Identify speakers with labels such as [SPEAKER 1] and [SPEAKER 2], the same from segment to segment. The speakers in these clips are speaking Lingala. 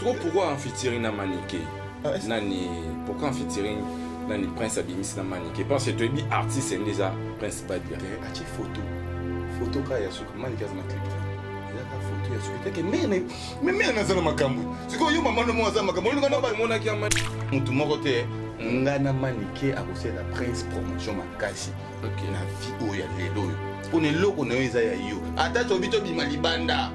[SPEAKER 1] Siko pourquoi en featuring na Manike? Nani, pourquoi en featuring nani Prince abimisi na Manike? Parce que toyebi artiste nde eza Prince Babia.
[SPEAKER 2] Te atie photo. Photo kaka ya suka Manike aza na clip te. Eza kaka photo ya suka. Teke mene mais mene aza na makambo. Sikoyo yo mama no mo aza makambo. Olinga na ba
[SPEAKER 1] monaki ya
[SPEAKER 2] mutu moko te. Nga na Manike akosalela Prince promotion makasi.
[SPEAKER 1] Okay.
[SPEAKER 2] Na vie oyo ya lelo oyo. Pona eloko na yo eza ya yo. Ata tobi tobima libanda.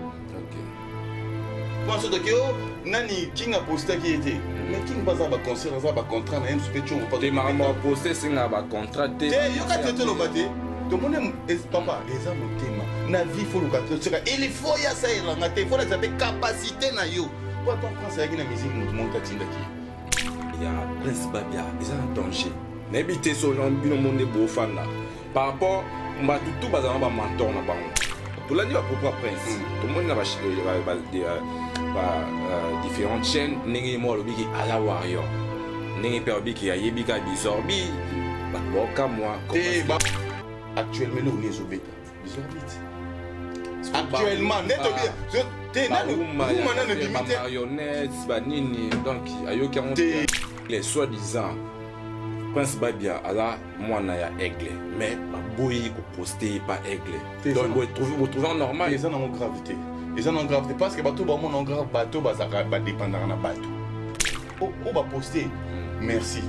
[SPEAKER 2] Mpo soki o nani King apostaki ye te. Mais King baza ba concert aza ba contrat na ye mosusu mpe tshongo
[SPEAKER 1] te makambo ya poste esengaka ba contrat te.
[SPEAKER 2] Te yoka te toloba te. Tomoni papa eza motema na vie faut luka totika il faut ya salelanga te faut lakisa mpe capacité na yo po ata prince ayaki na musique moto moko atindaki
[SPEAKER 1] ye ya Prince Babia eza na danger nayebi te so bino mo nde bofanda par rapport bato tu bazala na bamentor na bango. Tolandi bapropos ya Prince, tomoni na ba différentes chaînes ndenge ye moko alobiki aza warrior, ndenge mpe alobiki ayebi kaka bizorbi, bato baokamwa.
[SPEAKER 2] Te, actuellement eloko nini ezobeta bizorbi te actuellement nde tobi te nanu ruma nanu ebimi te
[SPEAKER 1] marionnettes banini, donc ayoki yango
[SPEAKER 2] te.
[SPEAKER 1] Les soi-disant Prince Babia aza mwana ya Aigle, mais baboyi koposte ye pa Aigle, donc botrouve normal?
[SPEAKER 2] Eza nango grave te, eza nango grave te, parce que bato bamona grave, bato bazalaka badépendaka na bato oyo baposte. Merci.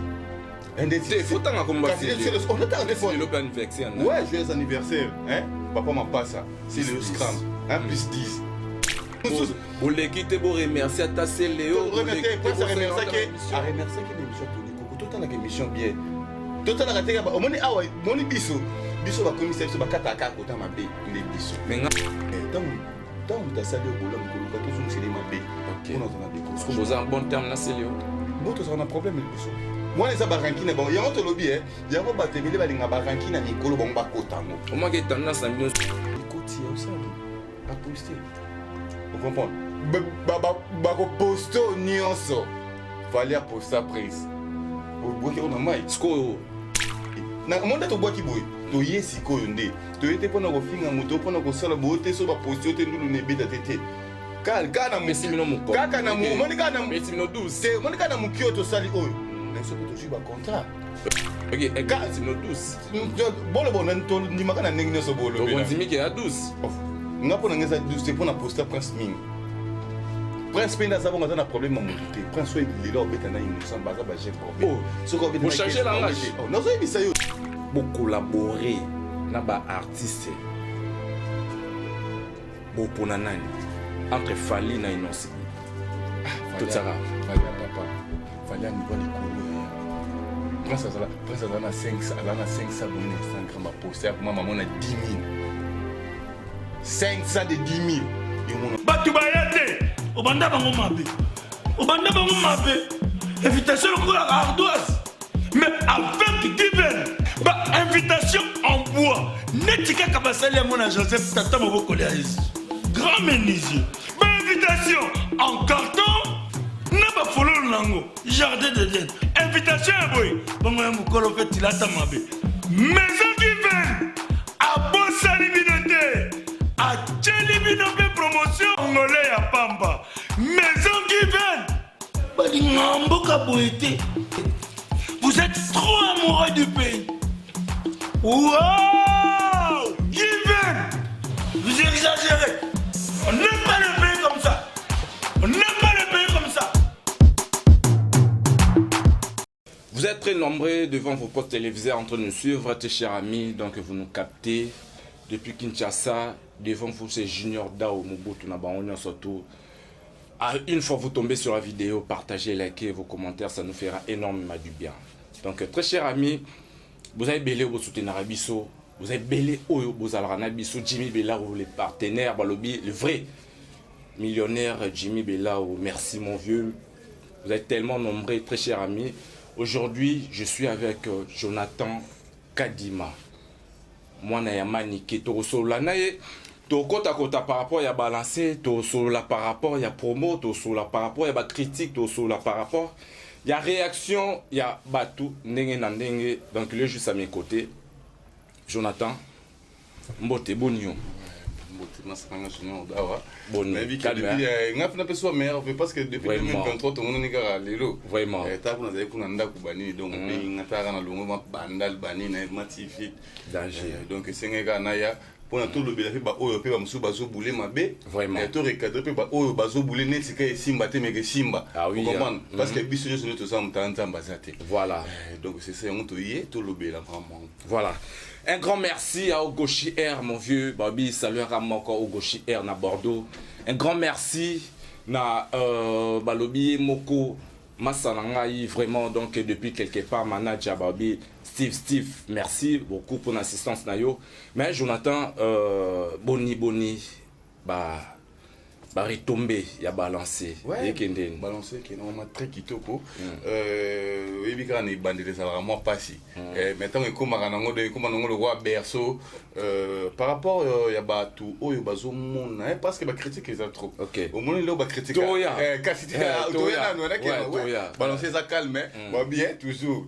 [SPEAKER 1] Te, fotanga komba.
[SPEAKER 2] Anniversaire. Ouais, joyeux anniversaire, hein, papa Mapasa, c'est le scram, hein, plus 10.
[SPEAKER 1] Boleki te boremercie ata se Leo.
[SPEAKER 2] Aremerciaki na émission Toli Koko. Totalaka émission bien, totalaka te. Omoni awa, moni biso biso bakomisa biso bakataka kaka kota mabe nde biso. Ntango ntango moto asali yo bolamu, koluka tozongiseli mabe mpona ozala
[SPEAKER 1] découragé. Boza en bon terme na Selio?
[SPEAKER 2] Bo tozala na problème liboso wana eza baranki na bango. Yango tolobi e yango bato ebele balinga baranki na mikolo bango bakota yango.
[SPEAKER 1] Omaki tendance na bino.
[SPEAKER 2] Ekoti ya osali aposte, ocomprendre, bakoposte oyo nyonso Fally aposta Prince, obwaki yango na mai.
[SPEAKER 1] Sikoyo
[SPEAKER 2] omoni nde tobwaki boye, toye sikoyo nde toye te mpona kofinga moto, mpona kosala boye te. So baposte yo te, ndulu na ebeta te te kaka na omoni kaka na te, omoni kaka na moki oyo tosali oyo na biso mpe tozwi bacontrat. Bolobo tondimaka na ndenge nyonso.
[SPEAKER 1] Bolobondimiki ya 12.
[SPEAKER 2] Nga mpo na ngai eza 12 te, mpo na posta Prince mingi. Prince mpe nde aza bongo, aza na problème ya motu te. Prince oyo lelo obeta na Innocent, baza bajeune.
[SPEAKER 1] Soki ochange langage.
[SPEAKER 2] Nazoyebisa yo.
[SPEAKER 1] Bocollabore na baartiste, bopona nani entre Fally na Innoss'B? Totiaka.
[SPEAKER 2] Fally ya papa, Fally ya niveau likolo. Prince azala, Prince azala na 5, azala na 500 boye na Instagram, baposte ya koma mamo na 10 000, 500 de 10 000.
[SPEAKER 3] Bato baya te, obanda bango mabe, obanda bango mabe, invitation lokola ardoise. Mais avec Given, ba invitation en bois neti kaka basali yango na Joseph tata mobokoli ya Yesu, grand menuisier. Ba invitation en carton na bafololo nango, jardin d'Eden, invitation ya boye bongo ya mokolo mpe tilata mabe. Maison Given abosani bino te, atieli bino mpe promotion ngole ya pamba. Maison Given balingaka mboka boye te. Vous êtes trop amoureux du pays. Wow, Given, vous exagérez. On n'aime pas le pays comme ça, on n'aime pas le pays comme ça.
[SPEAKER 1] Vous êtes très nombreux devant vos postes téléviseurs en train de nous suivre, très chers amis. Donc vous nous captez depuis Kinshasa. Devant vous, c'est Junior Dao Mobutu na bango surtout. Ah, une fois vous tombez sur la vidéo, partagez, likez vos commentaires, ça nous fera énormément du bien. Donc très chers amis, vous avez belé vous soutenir biso, vous avez belé oyo bozalaka na biso. Jimmy Belao, les partenaires, balobi le vrai millionnaire Jimmy Belao, merci mon vieux. Vous êtes tellement nombreux, très chers amis. Aujourd'hui, je suis avec Jonathan Kadima. Mwana ya Manike, tokosolola na ye, tokotakota par rapport ya balance, tosolola par rapport ya promo, tosolola par rapport ya bacritique, tosolola par rapport ya réaction ya bato ndenge na ndenge. Donc il est juste à mes côtés. Jonathan, mbote, boni yo?
[SPEAKER 2] mbote masanga Junior Dawa.
[SPEAKER 1] Boni,
[SPEAKER 2] Nayebi ke
[SPEAKER 1] calme,
[SPEAKER 2] depuis nga fina mpe so meilleur vœu parce que depuis
[SPEAKER 1] Vraiment.
[SPEAKER 2] 2023 tomonani kaka lelo.
[SPEAKER 1] Vraiment.
[SPEAKER 2] Ntango nazali kuna ndako banini, donc obengi nga, taka na longo mabandal banini na ma TV.
[SPEAKER 1] Danger.
[SPEAKER 2] Donc esengeli kaka naya mpona tolobela mpe baoyo mpe bamosusu bazobule mabe.
[SPEAKER 1] Vraiment.
[SPEAKER 2] Torecadrer mpe baoyo bazobule neti ka esimba te, meke esimba.
[SPEAKER 1] Ah oui,
[SPEAKER 2] Comprendre,
[SPEAKER 1] hein.
[SPEAKER 2] parce que biso nyonso nde toza moto ya Nzambe aza te.
[SPEAKER 1] Voilà.
[SPEAKER 2] Donc c'est ça, yango toye tolobela vraiment.
[SPEAKER 1] Voilà. Un grand merci à Ogoshi Air, mon vieux. Babi, salut à Moko Ogoshi Air na Bordeaux. Un grand merci na Balobi Moko Masanangai, vraiment, donc depuis quelque part, manager Babi Steve Steve, merci beaucoup pour l'assistance na yo. Mais Jonathan, boni boni, ba retombées ya balancé.
[SPEAKER 2] Ouais,
[SPEAKER 1] Yekende.
[SPEAKER 2] Balancé qui est normalement très kitoko. Oyebi kaka na ebandeli ezalaka mwa mpasi. Mais ntango ekomaka nango, de ekóma nango lokwa berceau par rapport ya bato oyo bazomona, parce que bacritique eza trop. Omoni lelo bacritique.
[SPEAKER 1] Toya.
[SPEAKER 2] Kasi
[SPEAKER 1] Eh,
[SPEAKER 2] toya
[SPEAKER 1] toya.
[SPEAKER 2] nanu anake.
[SPEAKER 1] Ouais, toya.
[SPEAKER 2] Balancé eza calme, ba bien toujours.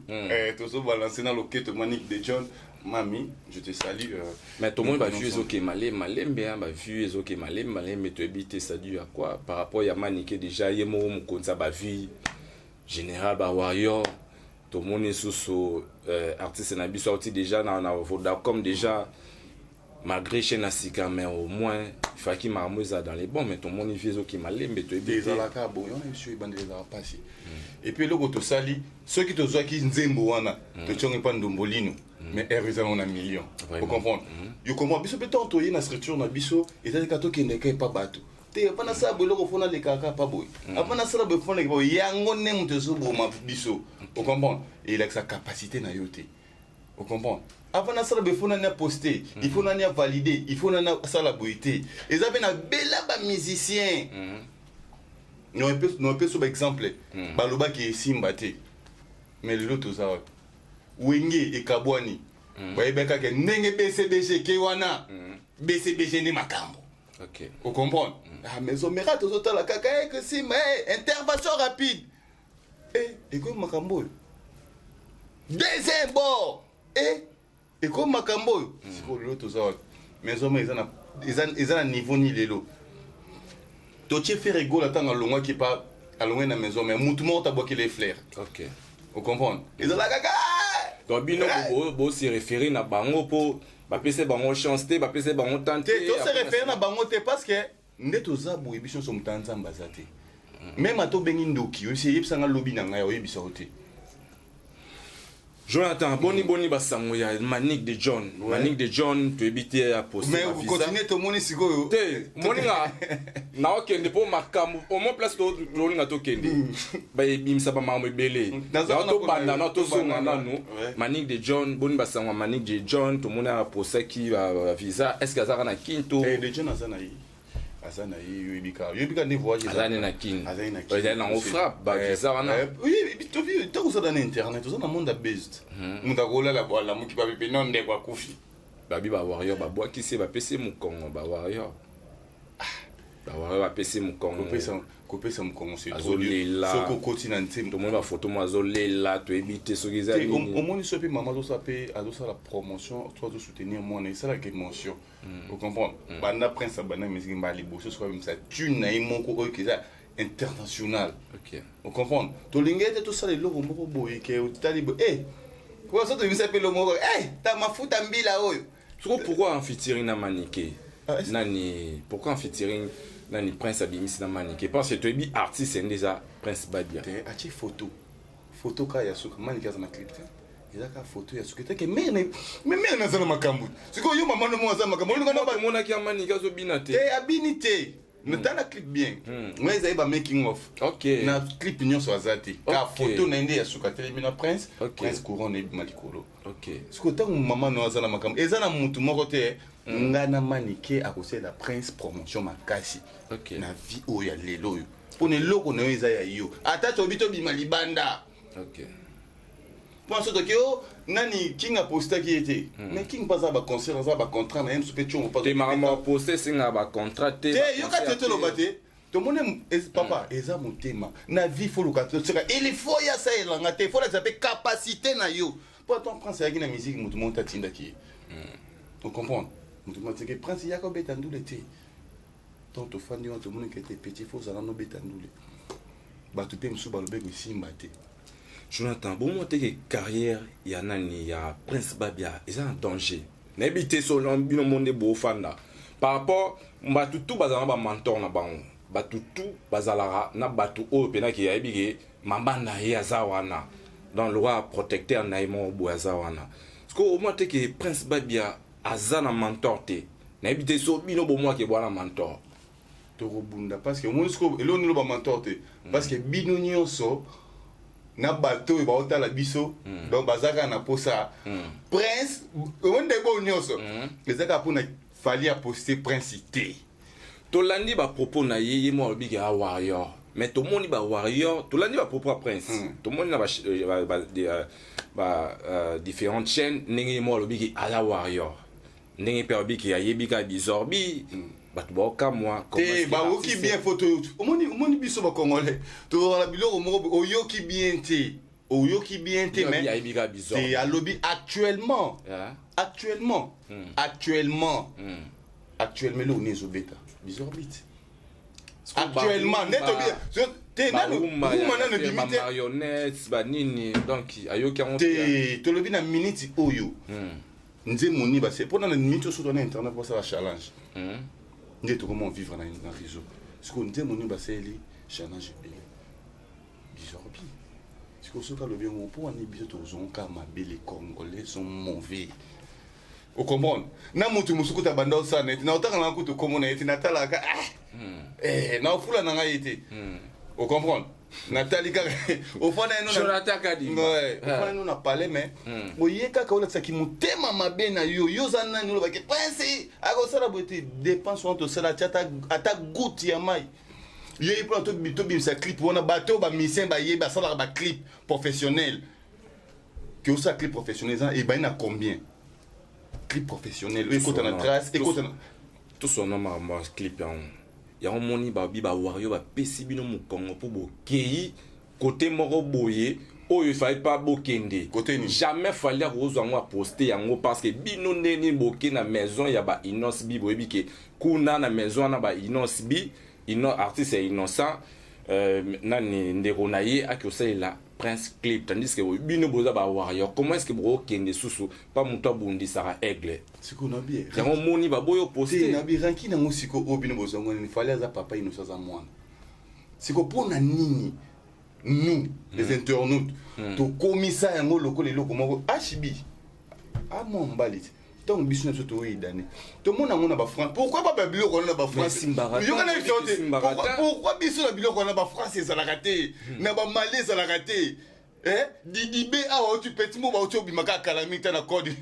[SPEAKER 2] Tozobalance na loketo Manique de John. Mami, je te salue.
[SPEAKER 1] Mais tout le monde va
[SPEAKER 2] Nous
[SPEAKER 1] vu
[SPEAKER 2] sommes-
[SPEAKER 1] ezoke malembe malembe, hein, ba vu ezoke malembe malembe, toyebi te ça dû à quoi par rapport ya Manike déjà, ye moko mokonzi ya bavues général ba warrior, tomoni susu artiste na biso auti déjà na Vodacom déjà, malgré chaîne na sika, mais au moins faki makambo eza dans les bons, mais tomoni vues ezoke malembe, toyebi
[SPEAKER 2] Te
[SPEAKER 1] te.
[SPEAKER 2] Ezalaka boye wana, biso ebandeli ezalaka mpasi. Et puis eloko tosali, soki tozwaki nzembo wana, totiongo epa Ndombolino, mais aire eza nango na million. Ocomprendre, yo comprend biso mpe. Ntango toye na structure na biso, ezali kaka tokendeka epa bato te. Apa nasala boye, eloko fo nalekaka pa boye, apa nasala boye, fo naleka boye. Yango nde moto ezoboma biso, ocomprendre? Elakisa capacité na yo te, ocomprendre? Avant nasala boye, faut nani aposte, il faut nani avalide, il faut nani asala boye te. Eza mpe na bela bamusicien na so baexemple balobaki esimba te, mais lelo toza wapi? Wenge ekabwani, bayebi kaka ndenge BCBG eke wana, BCBG nde makambo. Ocomprendre? Ah, Maison Mère tozotala kaka ekosimba, intervention rapide, ekomi makambo oyo, deuxième bord, ekomi makambo oyo. Sikoyo lelo toza wapi? Maison Mère eza na niveau ni lelo totie Ferre Gola, ntango alongwaki pa alongwaki na Maison Mère, mutu moko tabwaki les fleurs. Ocomprendre? Ezalaka kaka.
[SPEAKER 1] Donc bino bose référé na bango mpo bapesa bango chance te, bapesa bango temps te?
[SPEAKER 2] Te, tose référé na bango te, parce que nde toza boye, biso nyonso moto ya Nzambe aza te. Même ata obengi ndoki, oyebisi, eyebisanga lobi na ngai, oyebisa yo te.
[SPEAKER 1] Jonathan, boni boni basango ya Manique de John? Manique de John, toyebi te, aposte
[SPEAKER 2] Mais
[SPEAKER 1] bavisa.
[SPEAKER 2] Continue, tomoni sikoyo.
[SPEAKER 1] Te, moninga naokende mpo makambo au moins place tolinga tokende, bayebimisa bamakambo ebele.
[SPEAKER 2] Naza
[SPEAKER 1] Nao tobanda
[SPEAKER 2] wana
[SPEAKER 1] nao tozonga
[SPEAKER 2] tobanda
[SPEAKER 1] nanu.
[SPEAKER 2] Ouais.
[SPEAKER 1] Manique de John, boni basango ya Manique de John? Tomoni apostaki bavisa, est ce que azalaka na Kine to?
[SPEAKER 2] Eh, de John aza na ye, aza na ye. Yoyebi kaka, yoyebi kaka nde voyage.
[SPEAKER 1] Aza nde na Kine?
[SPEAKER 2] Azali na Kine.
[SPEAKER 1] Ezali nango frappe bavisa wana.
[SPEAKER 2] Ntango ozala na internet, oza na monde ya based, moto akolala bo alamuki, bapepe no ndeko akufi.
[SPEAKER 1] Babi bawarrior babwakisi ye, bapesi ye mokongo. Bawarrior bapesi ye mokongo.
[SPEAKER 2] Kopesa mokongo, c'est trop.
[SPEAKER 1] Azolela.
[SPEAKER 2] Soki okoti na nzembo,
[SPEAKER 1] Tomoni bafoto mo azolela, toyebi te soki eza
[SPEAKER 2] te
[SPEAKER 1] nini.
[SPEAKER 2] Omoni so mpe mama azosala mpe, azosala promotion to azosoutenir mwana, esalaka émotion, ocomprendre? Banda Prince abanda musique, mbala liboso soki abimisa tune na ye moko oyo eza international. Ocomprendre? Tolingi ete tosala eloko moko boye ke otali boye, eh so tobimisa mpe eloko moko, ta mafuta mbila oyo.
[SPEAKER 1] Soko pourquoi en featuring na Manike?
[SPEAKER 2] Ah,
[SPEAKER 1] Nani, pourquoi en featuring nani Prince abimisi na Manike? Parce que toyebi artiste nde eza Prince Babia.
[SPEAKER 2] Te, atie photo, photo kaka ya suka. Manike aza na clip te, eza kaka photo ya suka etake. Mais mare naza na makambo sikoyo, yo mama nomo aza makambo olinga na
[SPEAKER 1] Omonaki ya Manike azobina te?
[SPEAKER 2] Te, abini te, natala clip bien, ngai ezali ba making of. Na clip nyonso aza te, ka photo na ye nde ya suka, telemi na Prince. Prince, couronne ebima likolo. Sikoyo ntango mama no aza na makambo, eza na mutu moko te. Ngai na Manike akosalela Prince promotion makasi na vie oyo ya lelo oyo, mpona eloko na yo eza ya yo, ata toyebi tobima libanda. Mpo so toki o nani, King apostaki ye te, mais King mpe aza baconcert, aza bacontrat na ye mosu mpe tiongo.
[SPEAKER 1] Te, makambo ya poste esengaka bacontrat te.
[SPEAKER 2] Te, yoka te, toloba te, tomoni papa eza motema na vie, faut luka toseka, il faut ya asalelanga te, faut lakisa mpe capacité na yo. Mpo atan Prince ayaki na musique, moto moko te atindaki ye, ocomprendre? Moto matike Prince yaka obeta ndule te. Tant tofandi wana, tomoni ke te, petit, faut ozala nobeta ndule. Bato mpe mosusu balobeki esimba te.
[SPEAKER 1] Jonathan, bomoi teke carrière ya nani, ya Prince Babia, eza na danger. Nayebi te so bino mo nde boofanda par rapport bato tu bazala na bamentor na bango. Bato tu bazalaka na bato oyo mpenaki ayebi ke mama na ye aza wana dans le roi protecteur na ye moko boye aza wana. Parce omoi te ke Prince Babia aza na mentor te. Nayebi te so bino bomwaki bwana mentor.
[SPEAKER 2] Tokobunda, parce que omoni sikoyo eloko nini, bamentor te, parce que bino nyonso na bato oyo baotala biso, donc baza kaka na posa Prince. Omoni ndenge oyo nyonso eza kaka mpona Fally aposte Prince te.
[SPEAKER 1] Tolandi bapropos na ye, ye mo alobiki a warrior, mais tomoni bawarrior. Tolandi bapropos ya Prince, tomoni na ba différentes chaînes ndenge ye mo alobiki aza warrior, ndenge mpe alobiki ayebi kaka bizorbi. Bato baokamwa.
[SPEAKER 2] Te, baoki bien. Faut omoni, omoni biso bacongolais tozala biloko moko, oyoki bien te, oyoki bien te.
[SPEAKER 1] Mais ayebi kaka bizorbi.
[SPEAKER 2] Te, alobi actuellement, actuellement, actuellement, actuellement, eloko nini ezobeta? Bizorbi te. Actuellement nde tobi te, nanu rumba nanu ebimi te.
[SPEAKER 1] Marionnettes banini, donc ayoki yango.
[SPEAKER 2] Te, tolobi na minute oyo, nzembo nini base mpona na minute oyo? Soki na internet basala challenge, nde tokoma vivre na réseau. Sikoyo nzembo nini basaleli challenge ebele? Bizorbi. Sikoyo soki alobi yango, mpo wani biso tozonga mabe. Les Congolais sont mauvais, ocomprendre? Na motu mosuku ta banda osala na ye te, na otanga na kutu kombo na ye te, natalaka, ah, na ofula na ngai ye te, ocomprendre? Natali kaka, ofanda ye no na palais, mais oye kaka olakisaki motema mabe na yo. Yo oza nani olobaki Prince akosala boye te? Dépense wana tosala ti ata goutte ya mai ye mpona tobimisa clip wana. Bato oyo bamusicien bayebi, basalaka baclip professionnel, ke osala clip professionnel eza ebandi na combien? Clip professionnel oyo ekota na trace, ekota na
[SPEAKER 1] Tosona makambo ya clip yango. Yango moni babi bawario bapesi bino mokongo mpo bokei kote moko boye oyo efali pa bokende.
[SPEAKER 2] Kote nini?
[SPEAKER 1] Jamais Fally akozwa yango aposte yango, parce que bino nde nini, boke na maison ya ba Innoss'B. Boyebi ke kuna na maison wana ba Innoss'B ino, artiste ya Innocent, nani, ndeko na ye aki kosalela Prince clip, tandis que bino boza bawarrior. Comment est ce que bokokende susu pa moto abundisaka Aigle?
[SPEAKER 2] Sikoyo nabi
[SPEAKER 1] Yango moni baboyi oposte.
[SPEAKER 2] Nabi ranki nango sikoyo oyo bino bozwango nini? Fally aza papa, Innocent aza mwana. Sikoyo mpo na nini nous les internautes tokomisa yango lokola eloko moko hb amwa mobali te? Ntango biso na biso toyedane, tomona yango na bafrance. Pourquoi ba babiloko wana na bafrance? Yoka na biso te. Pourquoi biso na biloko wana bafrance ezalaka te, na bamali ezalaka te? Didi B awa oti petit mo bauti obima kaka kala mingi ta na code.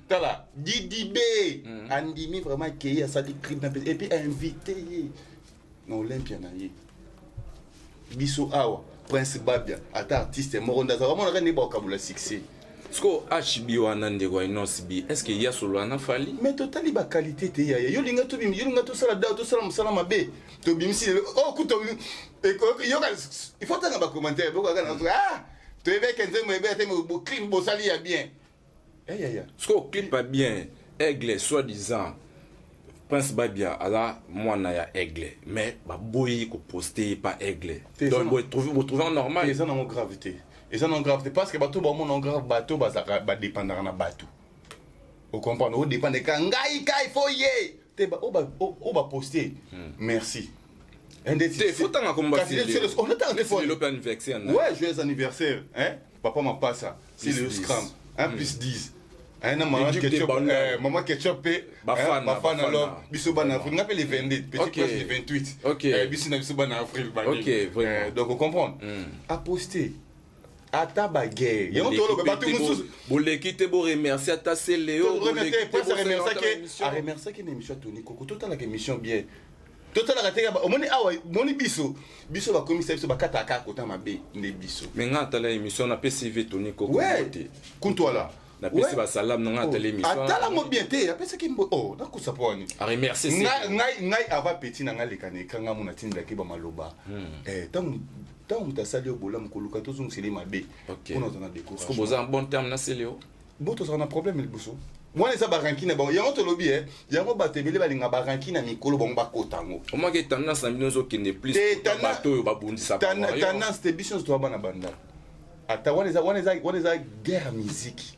[SPEAKER 2] Tala Didi B, andimi vraiment akei asali clip na et puis ainvité ye na Olympia na ye. Biso awa Prince Babia ata artiste moko nde azala, bamonaka nde bakokabola succès.
[SPEAKER 1] Siko HB wana, ndeko ya Innoss'B, est ce que ye asolola na Fally?
[SPEAKER 2] Mais totali baqualité te, yaya. Yo linga tobimi, yo linga tosala da, tosala mosala mabe, tobimisi lelo oh kuta yoka. Il faut tanga bacommentaire bokaka na ah, toyebeke nzembo ebe te, clip bosali ya bien. Yaya.
[SPEAKER 1] Siko clip ya bien, Aigle, soi disant Prince Babia aza mwana ya Aigle, mais baboyi koposte ye pa Aigle. Donc botrouve normal?
[SPEAKER 2] Eza nango grave te, eza nango grave te, parce que bato bamona grave, bato bazalaka badépendaka na bato, ocomprendre? Odépendre ka ngai ka, il faut ye te oyo baposte. Merci.
[SPEAKER 1] Te, faut tanga komba.
[SPEAKER 2] Lelo
[SPEAKER 1] mpe anniversaire.
[SPEAKER 2] Ouais, joyeux anniversaire, hein, papa Mapasa. C'est le scram 1 plus 10. Na mama Ketchup, mama Ketchup mpe bafana. Alors biso bana avril, nga mpe le 22, petit prince le 28, biso na biso bana avril. Donc ocomprendre, aposte ata baguerre yango, toloba bato mosusu.
[SPEAKER 1] Boleki te, boremercie ata Seleo.
[SPEAKER 2] Aremerciaki na émission ya Tony Koko. Totalaka émission bien, totalaka te. Omoni awa, omoni biso, biso bakomisa biso bakataka kaka kota mabe nde biso.
[SPEAKER 1] Mais nga atala émission, napesi ve Tony Koko.
[SPEAKER 2] Te kuntwala.
[SPEAKER 1] Napesi basalam na nga, atala émission.
[SPEAKER 2] Atalango bien te, apesaki mbo oh nakosa po wani.
[SPEAKER 1] Aremercie.
[SPEAKER 2] Ngai ava petit na ngai leka na écran, ngai mona tindaki bamaloba. Ntango ntango moto asali yo bolamu, koluka tozongiseli mabe mpona oza na découragement.
[SPEAKER 1] Boza en bon terme na Seleo?
[SPEAKER 2] Bo tozala na problème liboso. Wana eza barankine na bango. Yango tolobi e, yango bato ebele balinga barankine na mikolo bango bakota yango.
[SPEAKER 1] Omaki tendance na bino ezokende plus
[SPEAKER 2] Te,
[SPEAKER 1] bato oyo babundisa.
[SPEAKER 2] Tendance te, biso nyonso toza bana banda. Ata wana eza guerre ya musique.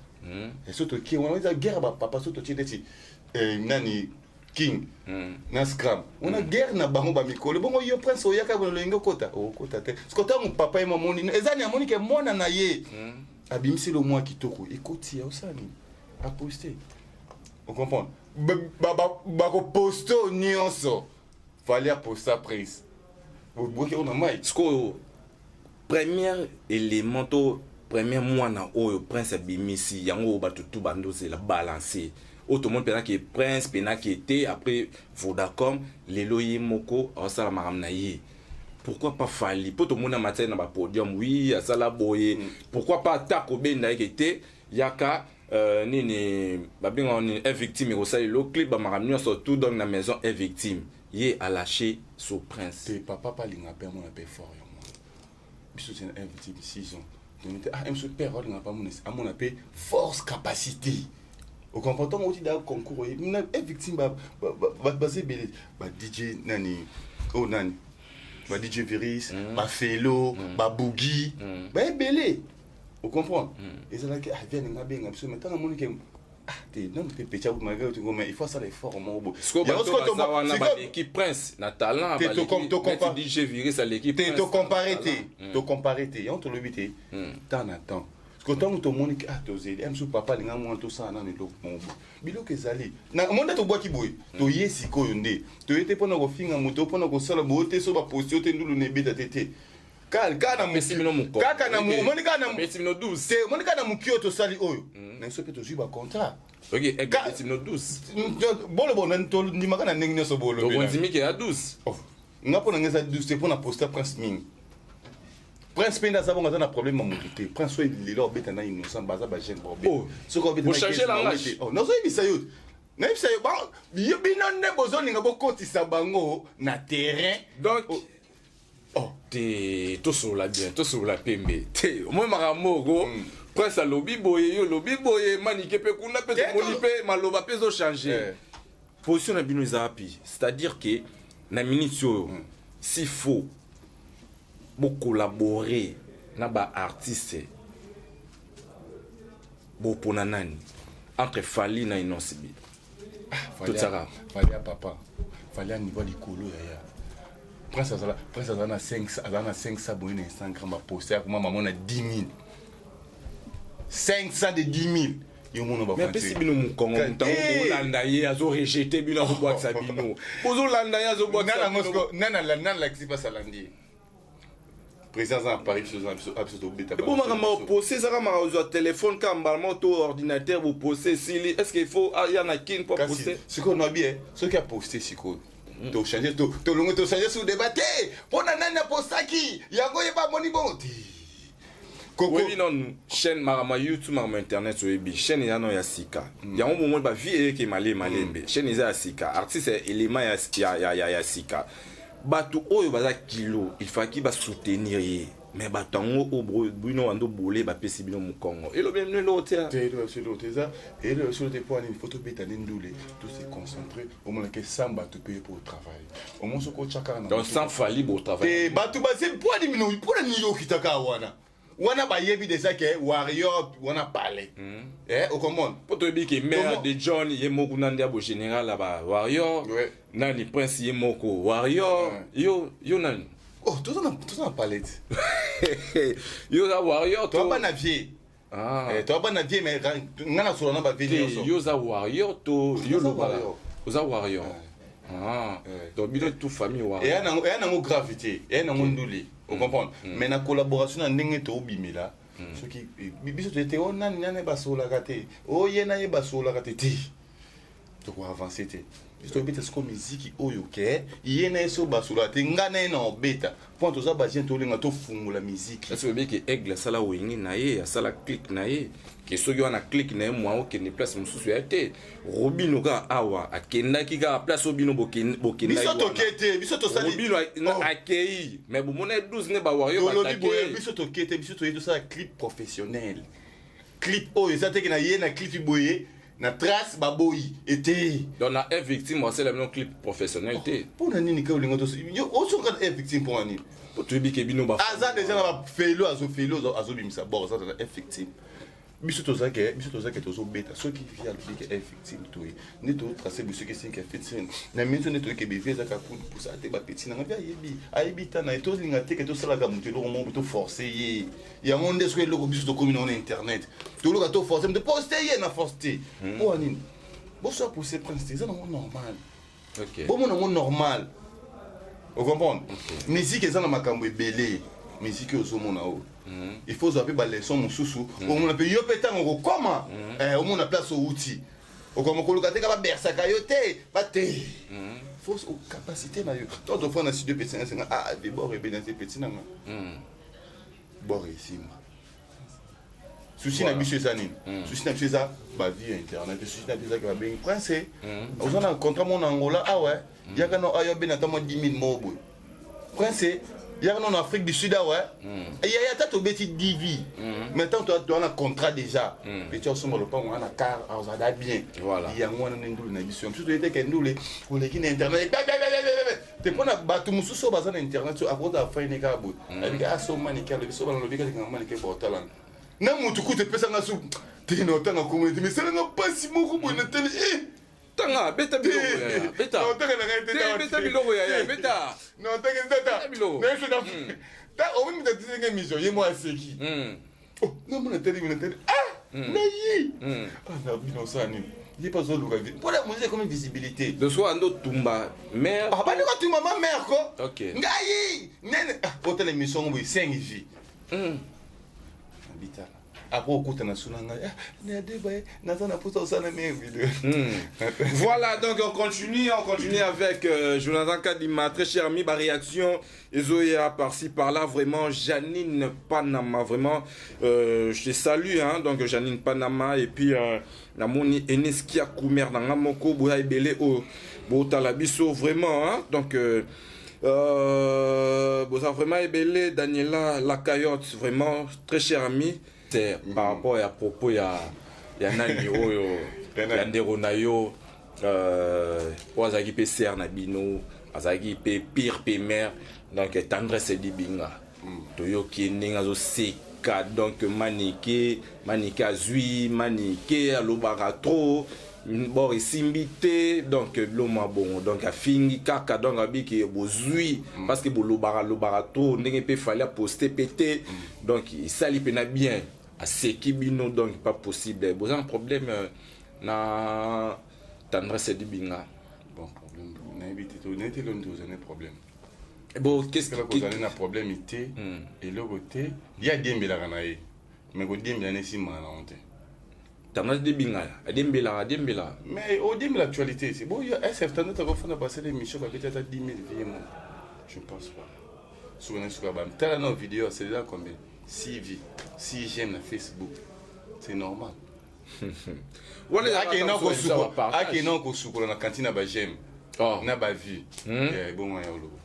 [SPEAKER 2] So tokie wana, eza guerre ya bapapa. So totie neti nani, King na Scram, wana guerre na bango bamikolo. Bongo yo Prince, oyaka bono, loyenge okota, okota te. Siko ntango papa ye mamoni eza ni amoni ke mwana na ye abimiseli mwa kitoko, ekoti ya osala nini? Aposte, ocomprendre? Bakoposte oyo nyonso Fally aposta, Prince boboki oyo na mai.
[SPEAKER 1] Sikoyo premier élément to premier mwana oyo Prince abimisi, yango oyo bato tu bandozela balance, oyo tomoni mpenza ke Prince mpenaki te après Vodacom, lelo ye moko aosala makambo na ye. Pourquoi pas Fally? Mpo tomoni amatiaki na bapodium, oui, asala boye. Pourquoi pas ata kobenda yeke te, yaka nini babengaka nini, un victime ekosala elo clip, bamakambo nyonso tout, donc na maison un victime, ye alâché sur Prince.
[SPEAKER 2] Te, papa mpe alinga mpe amona mpe fort ya mwana. Biso tina un victime 6 ans, donc te, ah, mso père alinga mpe amona mpe force, capacité, ocomprend? Ntango oti daa concours oye na un victime, bato baza ebele, ba DJ nani oyo, nani, ba DJ Viris, bafelo, babugi, baebele, ocomprendre? Ezalaki, ah, via ninga abenga biso, mais ntango amoni ke, ah te, nano te, petit malgré tout, mais il faut asala effort moko boye.
[SPEAKER 1] Sikoyo bato baza wana baleki Prince na talent.
[SPEAKER 2] Te,
[SPEAKER 1] DJ Viris aleki.
[SPEAKER 2] Te, tocompare te, tocompare te. Yango tolobi te, temps na temps. Parce que ntango tomoni ke, ah, tozeli mosusu, papa alinga mwana tosala nano eloko moko boye, biloko ezali mo nde tobwaki boye, toye sikoyo nde toye te mpona kofinga moto, mpona kosala boye te. So baposti yo te, ndulu na ebeta te te, kaka na
[SPEAKER 1] Apesi bino mokongo.
[SPEAKER 2] Kaka na omoni kaka na
[SPEAKER 1] Apesi bino 12.
[SPEAKER 2] Te, omoni kaka na moki oyo tosali oyo na biso mpe tozwi bacontrat.
[SPEAKER 1] Ok, apesi bino 12.
[SPEAKER 2] Bolobo tondimaka na ndenge nyonso bolobi.
[SPEAKER 1] Tokondimi ke ya 12.
[SPEAKER 2] Oh, nga mpo na ngai eza 12 te, mpo na posta Prince mingi. Prince mpe nde aza bongo, aza na problème ya motu te. Prince oyo lelo obeta na Innocent, baza bajeune.
[SPEAKER 1] Oh,
[SPEAKER 2] soki obeta na
[SPEAKER 1] bochanger
[SPEAKER 2] 15
[SPEAKER 1] langage.
[SPEAKER 2] Oh, nazoyebisa yo, nayebisa yo, yo bino nde bozolinga bokotisa bango na terrain.
[SPEAKER 1] Donc
[SPEAKER 2] oh.
[SPEAKER 1] Te, tosolola bien, tosolola pembe te. Omoi makambo moko, Prince alobi boye, yo olobi boye, Manike mpe kuna mpe.
[SPEAKER 2] Te,
[SPEAKER 1] tomoni mpe maloba mpe ezochange. Position na bino eza wapi? C'est-à-dire ke na minute oyo, s'il faut bocollaborer na baartiste, bopona nani entre Fally na Innoss'B? Totiaka.
[SPEAKER 2] Fally ya papa, Fally ya niveau likolo yaya. Prince azala, Prince azala na 5, azala na 500 boye na Instagram, baposte akoma mamo na 10 000, 500 de 10 000, yo mona.
[SPEAKER 1] Mais apesi bino mokongo. Ntango bolanda ye, azorejeter bino, azobwakisa bino. Bozolanda ye, azobwakisa bino.
[SPEAKER 2] Nani alakisi mpasi alandi ye? Président aza na Paris, biso aza na biso, biso tobeta.
[SPEAKER 1] Ebo makambo opose ezaka maka ozwa telefone kaka mbala moko to ordinateur, bopose esili. Est ce que il faut aya na Kine mpo
[SPEAKER 2] kasi
[SPEAKER 1] aposte?
[SPEAKER 2] Sikoyo nabi e, soki aposte sikoyo, tochange, tolongo, tochange sur débat te mpo na nani apostaki yango, ye bamoni bongo te. Koko
[SPEAKER 1] Oyebi nanu chaîne, makambo ya YouTube, makambo ya internet, oyebi chaîne eza nano ya sika. Yango bomoni bavie eyeke malembe malembe. Chaîne eza ya sika, artiste ya élément ya sika. Bato oyo baza kilo, il faki basoutenir ye, mais bato yango oyo bino bando bole, bapesi bino mokongo. Elobi bino eloko te?
[SPEAKER 2] Te, eloko biso eloko te, eza eloko biso te. Mpo nini? Faut tobeta nde ndule, tose concentre. Omonake sans bato mpe mpo travail omoni soki otya kaka na
[SPEAKER 1] Donc sans Fally botravaille?
[SPEAKER 2] Te, bato baze mpo nini? Mpo na nini okitaka wana? Wana bayebi déjà ke warrior wana pale, eh, okomona.
[SPEAKER 1] Mpo toyebi ke mare de John ye moko na nde ya bogénéral ya ba warrior. Nani, Prince ye moko warrior. Yo nani?
[SPEAKER 2] Oh, toza na palais te.
[SPEAKER 1] Yo oza warrior?
[SPEAKER 2] Toza bana vie.
[SPEAKER 1] Ah.
[SPEAKER 2] Eh, toza bana vie, mais nga nasola na bavie
[SPEAKER 1] te
[SPEAKER 2] nyonso.
[SPEAKER 1] Yo oza warrior to yo
[SPEAKER 2] Oza
[SPEAKER 1] lobaka
[SPEAKER 2] warrior.
[SPEAKER 1] Oza warrior. Ah. Donc bino tout famille warrior.
[SPEAKER 2] Eya nango grave te, eya nango ndule, ocomprendre? Mais na collaboration na ndenge toobimela, soki biso toye te, o nani nani basololaka te, o ye na ye basololaka te te, tokoavance te. Biso tobeta sikoyo miziki oyo ke ye na ye so basololaka te, nga na ye na obeta mpo toza bajeune, tolinga tofungola miziki.
[SPEAKER 1] Est-ce que ke Aigle asala wenge na ye, asala clique na ye, ke soki wana clique na ye mwa okende place mosusu ya te? Robino kaka awa akendaki kaka place oyo bino bokendaki.
[SPEAKER 2] Biso toke te, biso tosali
[SPEAKER 1] Robino
[SPEAKER 2] Oh.
[SPEAKER 1] akei, mais bomona ye 12 ne bawario.
[SPEAKER 2] Tolobi boye, biso toke te, biso toye tosala clip professionnel. Clip oyo eza teke na ye na clip boye. Na trace baboyi ete.
[SPEAKER 1] Donc na F victime asala bino clip professionnel te.
[SPEAKER 2] Mpo na nini ka olinga osoka na F victime mpo na nini?
[SPEAKER 1] Po toyebi ke bino ba
[SPEAKER 2] aza deja na bafelo azofelo azobimisa bor aza na F victime. Biso tozake biso tozake tozobeta soki vi alobi ke F victime toye nde totrace biso ke 5 F victime na minso nde toyeke bevi ezaka coup de pouce ate bapeti nanga vi ayebi ayebi ta na ye tolinga te ke tosalaka moto eloko moko toforce ye. Yango nde soki eloko biso tokomi nango na internet toluka to force moto poste ye na force te. Mpo ya nini boso apose prince te eza nango normal. Bomona yango normal, ocomprendre? Musique eza na makambo ebele. Musique oyo ozomona oyo, il faut ozwa mpe baleçon mosusu. Omona mpe yo mpe ntango okokoma, omona place outi okoma koluka te ka babersaka yo te bate faut capacité na yo. To tofanda na studio, peti na senga ah bibor ebele te peti nanga bor esimba. Souci na biso eza nini? Souci na biso eza bavie ya internet. Souci na biso ezaki babengi prince, oza na contrat mo na Angola awa, yaka no ayo abena ata mwa 10 000 moko boye. Prince, yaka no na Afrique du Sud awa, yaya ata tobeti 10 vie, mais tant toa na contrat déjà, peti osomba lopango wana na car azala bien. Yango wana nde ndule na biso. Mosusu toyete ke ndule oleki na internet te mpona bato mosusu oyo baza na internet so akota afaine kaka boye abiki asomanike alobi so bana lobi kaka manike baotalanga na mutu kutu epesanga su te na otanga komona te mesalanga mpasi moko boye na tele.
[SPEAKER 1] Tanga, beta biloko yaya, beta.
[SPEAKER 2] Otanga na ngai te.
[SPEAKER 1] Te, beta biloko yaya, beta.
[SPEAKER 2] Na otanga tata.
[SPEAKER 1] Beta biloko.
[SPEAKER 2] Ta omoni moto atisinga émission ye mo aseki. Namona tele na tele ah nayi ah na bino osala nini ye mpe azoluka vi mpona mozi ekomi visibilité.
[SPEAKER 1] Donc soki ando tumba mare.
[SPEAKER 2] Ah, bandi kotumba ma mare ko. Ngai nene otala émission ngo boye 5 vie abitala après okutana su na ngai nadeba naza na posa osala mere video.
[SPEAKER 1] Voilà, donc on continue avec Jonathan Kadima, très cher ami, ba réaction ezoya par-ci par-là, vraiment Janine Panama, vraiment je te salue, hein, donc Janine Panama et puis namoni Enis Kiakou mère nanga moko boya ebele o botala biso vraiment, hein, donc boza vraiment ebele. Daniela Lacayotte, vraiment très cher ami, c'est par rapport à propos ya nani oyo ya ndeko na yo oyo azalaki mpe sere na bino, azalaki mpe pire mpe mare, donc Tendresse Dibinga. Toyoki ndenge azoseka, donc Manike, Manike azwi Manike alobaka trop bor esimbi te, donc bilo mwa bongo, donc afingi kaka, donc abiki bozwi parce que bolobaka lobaka trop ndenge mpe Fally aposte mpe te, donc esali mpena bien aseki bino, donc pas possible boza na problème na Tendresse Dibinga.
[SPEAKER 2] Bon, problème nayebi te, nayebi te loni tozali problème.
[SPEAKER 1] Bon, qu'est-ce
[SPEAKER 2] que kozali na problème te, eloko te. Ye adiembelaka na ye, mais kodiembela na esimbaka nango te.
[SPEAKER 1] Tendresse Dibinga adiembelaka, adiembelaka.
[SPEAKER 2] Mais odiembela actualité, c'est bon. Sf Tendresse akofanda basala émission babeti ata 10 000 vues mo, je pense pas. Soki na suka tala na vidéo aselela combien? 6 vues, 6 j'aime na Facebook, c'est normal. Akenda kosukola na cantine na baj'aime na bavue ebongo ya oloba.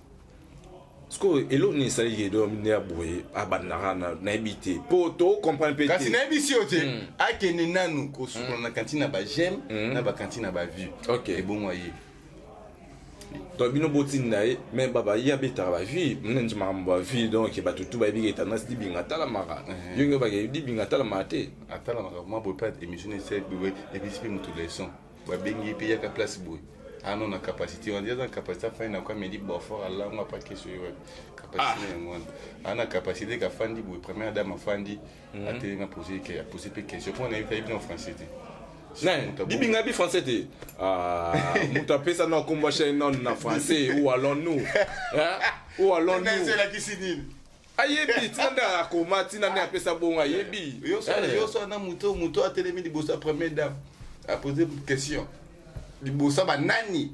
[SPEAKER 1] Sikoyo eloko nini esalaki edo nde ya boye abandaka nayebi te mpo tocomprendre mpe.
[SPEAKER 2] Kasi nayebi si yo te, akende nanu kosukola na cantine na baj'aime na bacantine na bavue ebongo aye.
[SPEAKER 1] Donc bino botinda ye, mais baba ye abetaka bavue neti makambo bavue, donc bato tu bayebi ke Tendresse Dibinga atalamaka. Yo nge bake Dibinga atalamaka te.
[SPEAKER 2] Atalamaka mwa boye mpe émission boye epesi mpe moto leçon. Babengi ye mpe yaka place boye ano na capacité wana aza na capacité afandi na kwa meli bofor alango apa keso ye wapi capacité na yango wana aa na capacité kafandi boye première dame afandi atelemi apose mpe question mpo na yebi na français te.
[SPEAKER 1] Dibinga bi français te, moto apesa na kombo chaîne non na français. Où allons-nous, hein? Où allons-nous?
[SPEAKER 2] Elakisi nini?
[SPEAKER 1] Ayebi ntina nde akoma ntina nde apesa bongo ayebi.
[SPEAKER 2] Yo so na moto atelemi liboso ya première dame apose question liboso ya banani?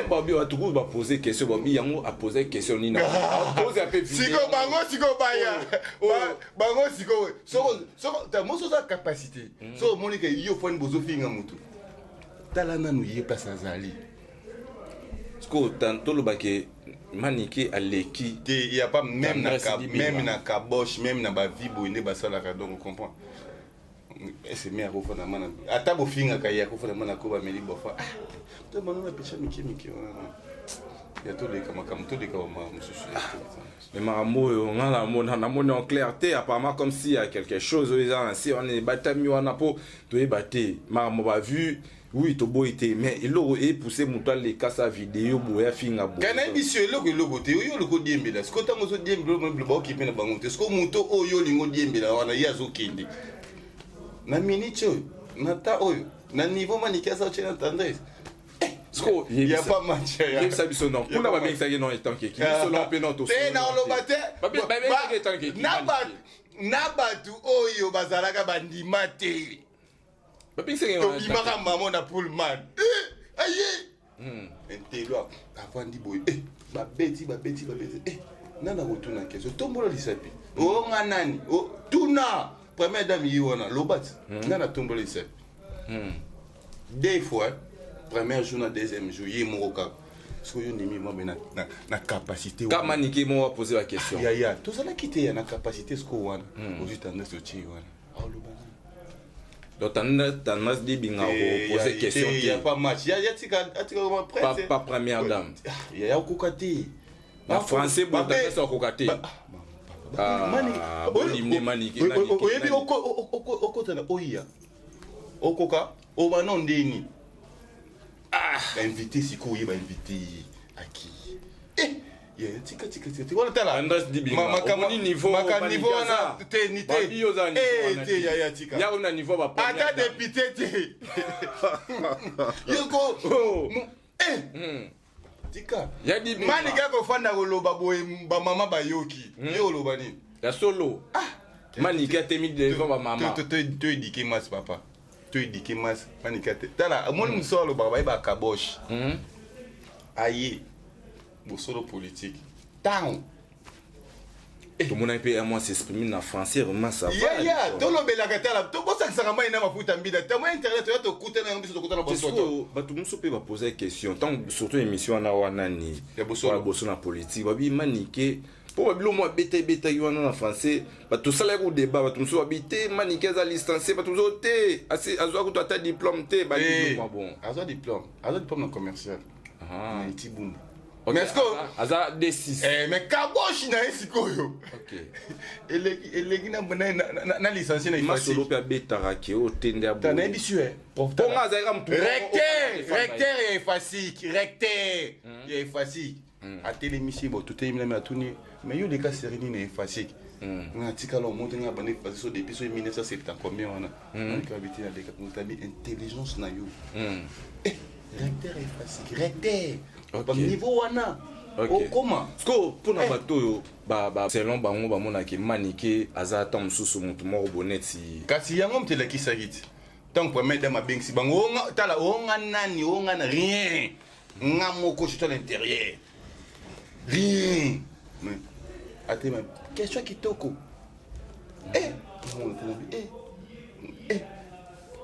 [SPEAKER 1] Babi bato kutu bapose question, babi yango apose question nini apose ape.
[SPEAKER 2] Sikoyo bango sikoyo baya bango sikoyo soko moso oza capacité so omoni ke yo fani bozofinga motu, tala nanu ye place azali.
[SPEAKER 1] Sikoyo tolobake Manike aleki.
[SPEAKER 2] Te, ya pas même na même na kaboche, même na bavie boye nde basalaka, donc comprend. Ese me akofanda mana ata bofingaka ye akofanda mana ko bameli bofa. Ah, to bango na pesha mike mike wana ya toleka makambo, toleka bamakambo mosusu.
[SPEAKER 1] Mais makambo oyo nga namona, namoni en clair te. Apparemment, comme s'il y a quelque chose oyo eza na se wana, ebatami wana mpo toyeba te. Makambo bavu, oui, toboyi te, mais eloko epousse moto aleka sa video boye, afinga boye.
[SPEAKER 2] Kaka nayebi si eloko, eloko te. Oyo olingi odiembela siko, ntango ozodiembela baokipe na bango te. Siko moto oyo olingi odiembela wana, ye azokende na minute oyo, na ta oyo, na niveau Manike aza otie na Tendresse.
[SPEAKER 1] Siko
[SPEAKER 2] ya pas match.
[SPEAKER 1] Yebisa biso, non, kuna babengisaki non etanke équipe, biso non mpe non.
[SPEAKER 2] Te, naoloba te.
[SPEAKER 1] Babengaki etanke équipe.
[SPEAKER 2] Na bato oyo bazalaka bandima te.
[SPEAKER 1] Babengisaki.
[SPEAKER 2] Tobimaka mamo na Pullman, aye intelo avandi boye, babeti, babeti, babeti. Nani akotuna question? Tombola lisapi. Onga nani? Tuna première dame ye wana, loba ti nani atombola lisapi deux fois, premier jour na deuxième jour, ye moko kaka. Soki oyo ndimi mwa na capacité.
[SPEAKER 1] Ka Manike moko apose ba question.
[SPEAKER 2] Yaya, tozalaki te ya na capacité. Sikoyo wana ozwi Tendresse, otie wana, aoloba nani?
[SPEAKER 1] Donc Tendresse Dibinga kopose question
[SPEAKER 2] te. Ya pas match, ya tika, atika.
[SPEAKER 1] Pas, pas première dame.
[SPEAKER 2] Ya okoka te.
[SPEAKER 1] Na français boye, Tendresse akoka te. Bolimne Manike.
[SPEAKER 2] Oyebi, okota na oya, okoka obana ndeni bainvité. Sikoyo oye bainvité ye aki. Ya tika, tika, tika wana, tala.
[SPEAKER 1] Andres Dibinga, omoni niveau?
[SPEAKER 2] Maka niveau wana te, ni te. Te, ya tika.
[SPEAKER 1] Ya na niveau ba
[SPEAKER 2] ata député te yoko. Tika.
[SPEAKER 1] Ya Dibinga.
[SPEAKER 2] Manike akofanda koloba boye, bamama bayoki ye, oloba nini?
[SPEAKER 1] Ya solo, Manike atemi devant bamama.
[SPEAKER 2] Toéduquer masse, papa, toéduquer masse. Manike te, tala, omoni mosu alobaka, bayebaka kaboshe aye bosolo politique ntango.
[SPEAKER 1] Tomonaki mpe mwa s'exprimer na français, vraiment ça va.
[SPEAKER 2] Ya tolobelaka, tala, tobosakisaka mai na mafuta mbida tamo internet oya, tokutana yango, biso tokutana bosoto.
[SPEAKER 1] Bato mosusu mpe bapose question ntango surtout émission wana nani.
[SPEAKER 2] Ya bosolo.
[SPEAKER 1] Boso na politique, babi Manike mpo babilo mwa ebeta, ebetaki wana na français. Bato tosalaki ko débat, bato mosusu babi te, Manike aza licencié, bato mosusu te, azwa kutu ata diplôme te, babi mwa bon.
[SPEAKER 2] Azwa diplôme, azwa diplôme na commercial na Itibumbu.
[SPEAKER 1] Mais est-ce que aza D6?
[SPEAKER 2] Eh, mais kaboshi na ye sikoyo eleki, eleki na licencié na.
[SPEAKER 1] Masolo mpe abetaka ke oyo te nde.
[SPEAKER 2] Nayebi su.
[SPEAKER 1] Mponga azalaka
[SPEAKER 2] motu. Recteur, recteur ya Efasik, recteur ya Efasik atelemisi bo, totelemi nami, atuni: mais yo leka série nini na Efasik? Nga atikala omo te, nga banda Efasik so depuis so 1970 combien wana. Naleka biti, naleka motabi intelligence na yo. Recteur ya Efasik, recteur, baniveau wana okoma.
[SPEAKER 1] Siko mpona bato oyo, selon bango, bamonaki Manike aza ata mosusu motu moko boneti.
[SPEAKER 2] Kasi yango moto elakisaki ti ntango première dame abengisi bango, tala, onga nani, onga na rien, nga moko, surtout à l'intérieur, rien. Mais atema question kitoko.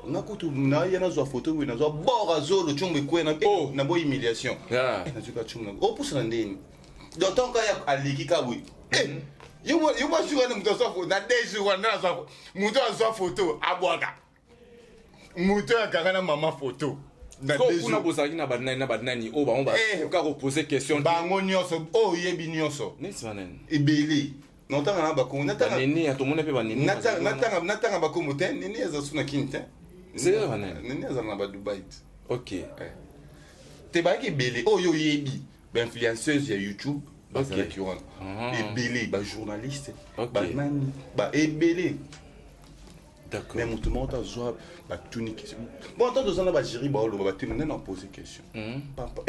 [SPEAKER 2] Nga kutu naya nazwa photo boye, nazwa bord azolo tiombo ekweya na bo humiliation. Nazwika tiombo opusana ndeni. Donc ntango kaya aleki ka boye, yo mwasi wana, moto azwa photo na 2 jours wana, azwa moto azwa photo, abwaka moto akanga na mama photo.
[SPEAKER 1] Kuna bozalaki na banani, na banani oyo bango bakoka kopose question?
[SPEAKER 2] Bango nyonso oyo oyebi nyonso.
[SPEAKER 1] Neti banani?
[SPEAKER 2] Ebele, notanga na bakongo.
[SPEAKER 1] Banene, tomoni mpe banene.
[SPEAKER 2] Natanga bakombo te. Nene aza su na Kini te. Nene azala na badubai te. Te, bayaki ebele oyo oyebi, bainfluenceuse ya YouTube bazalaki wana ebele, bajournaliste, banani, baebele. Mais moto moko te azwa batuni question. Bon, ata toza na bagéri, baoloba, batuni nde na pose question. Papa,